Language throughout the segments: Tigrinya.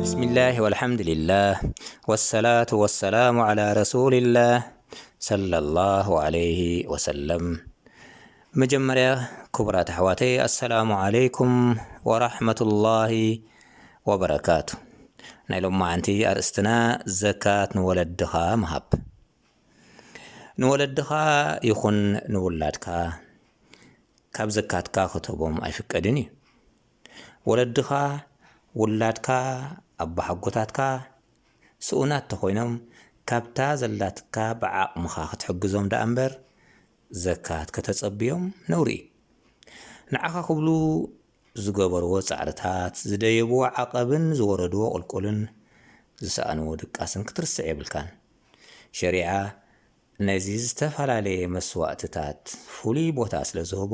بسم الله والحمد لله والصلاة والسلام على رسول الله صلى الله عليه وسلم. መጀመርያ ክቡራት ኣሕዋተይ፣ ኣሰላሙ ዓለይኩም ወራሕመቱላሂ ወበረካቱ። ናይ ሎማዓንቲ ኣርእስትና ዘካት ንወለድኻ ምሃብ። ንወለድኻ ይኹን ንውላድካ ካብ ዘካትካ ክትህቦም ኣይፍቀድን እዩ። ወለድኻ፣ ውላድካ፣ ኣቦሓጎታትካ ስኡናት ተኾይኖም ካብታ ዘላትካ ብዓቕምኻ ክትሕግዞም ደኣ እምበር ዘካት ከተጸብዮም ነውሪ እዩ። ንዓኻ ክብሉ ዝገበርዎ ጻዕርታት፣ ዝደየብዎ ዓቐብን ዝወረድዎ ቁልቁልን ዝሰኣንዎ ድቃስን ክትርስዕ የብልካን። ሸሪዓ ነዚ ዝተፈላለየ መስዋእትታት ፍሉይ ቦታ ስለ ዝህቦ፣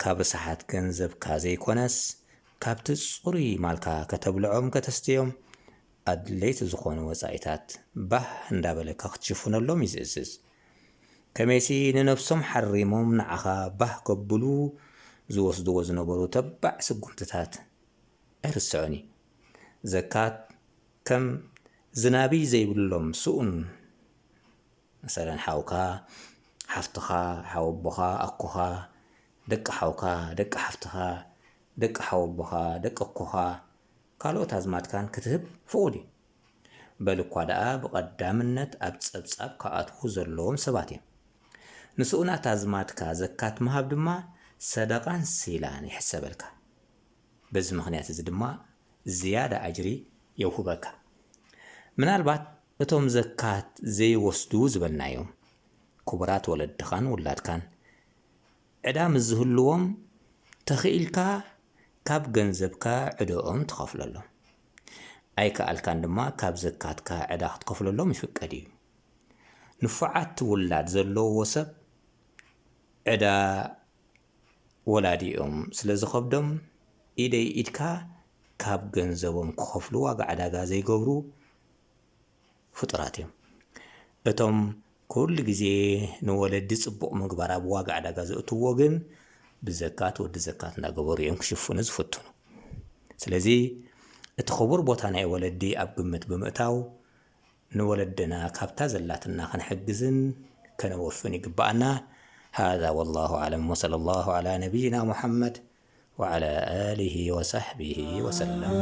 ካብ ርሳሓት ገንዘብካ ዘይኮነስ ካብቲ ጽሩይ ማልካ ከተብልዖም ከተስትዮም ኣድለይቲ ዝኾኑ ወጻኢታት ባህ እንዳበለካ ክትሽፍነሎም እዩ ዝእዝዝ። ከመይሲ ንነብሶም ሓሪሞም ንዓኻ ባህ ከብሉ ዝወስድዎ ዝነበሩ ተባዕ ስጉምትታት ኣይርስዖን እዩ። ዘካት ከም ዝናቢ ዘይብሎም ስኡን፣ መሰለን ሓውካ፣ ሓፍትኻ፣ ሓወቦኻ፣ ኣኮኻ፣ ደቂ ሓውካ፣ ደቂ ሓፍትኻ፣ ደቂ ሓወቦኻ፣ ደቂ ኣኮኻ፣ ካልኦት ኣዝማድካን ክትህብ ፍቑድ እዩ። በል እኳ ደኣ ብቐዳምነት ኣብ ጸብጻብ ክኣትዉ ዘለዎም ሰባት እዮም። ንስኡናት ኣዝማድካ ዘካት ምሃብ ድማ ሰደቓን ሲላን ይሕሰበልካ። በዚ ምኽንያት እዚ ድማ ዝያዳ ኣጅሪ የውህበካ። ምናልባት እቶም ዘካት ዘይወስዱ ዝበልናዮም ክቡራት ወለድኻን ውላድካን ዕዳ ምስ ዝህልዎም፣ ተኽኢልካ ካብ ገንዘብካ ዕዳኦም ትኸፍለሎም። ኣይከኣልካን ድማ ካብ ዘካትካ ዕዳ ክትከፍለሎም ይፍቀድ እዩ። ንፉዓት ውላድ ዘለዎ ሰብ ዕዳ ወላዲኦም ስለ ዝኸብዶም፣ ኢደይ ኢድካ ካብ ገንዘቦም ክኸፍሉ ዋጋ ዕዳጋ ዘይገብሩ ፍጡራት እዮም። እቶም ኩሉ ግዜ ንወለዲ ጽቡቕ ምግባር ኣብ ዋጋ ዕዳጋ ዘእትውዎ ግን፣ ብዘካት ወዲ ዘካት እንዳገበሩ እዮም ክሽፍኑ ዝፍትኑ። ስለዚ እቲ ክቡር ቦታ ናይ ወለዲ ኣብ ግምት ብምእታው፣ ንወለድና ካብታ ዘላትና ክንሕግዝን ከነወፍን ይግብኣና። هذا والله أعلم وصلى الله على نبينا محمد وعلى آله وصحبه وسلم.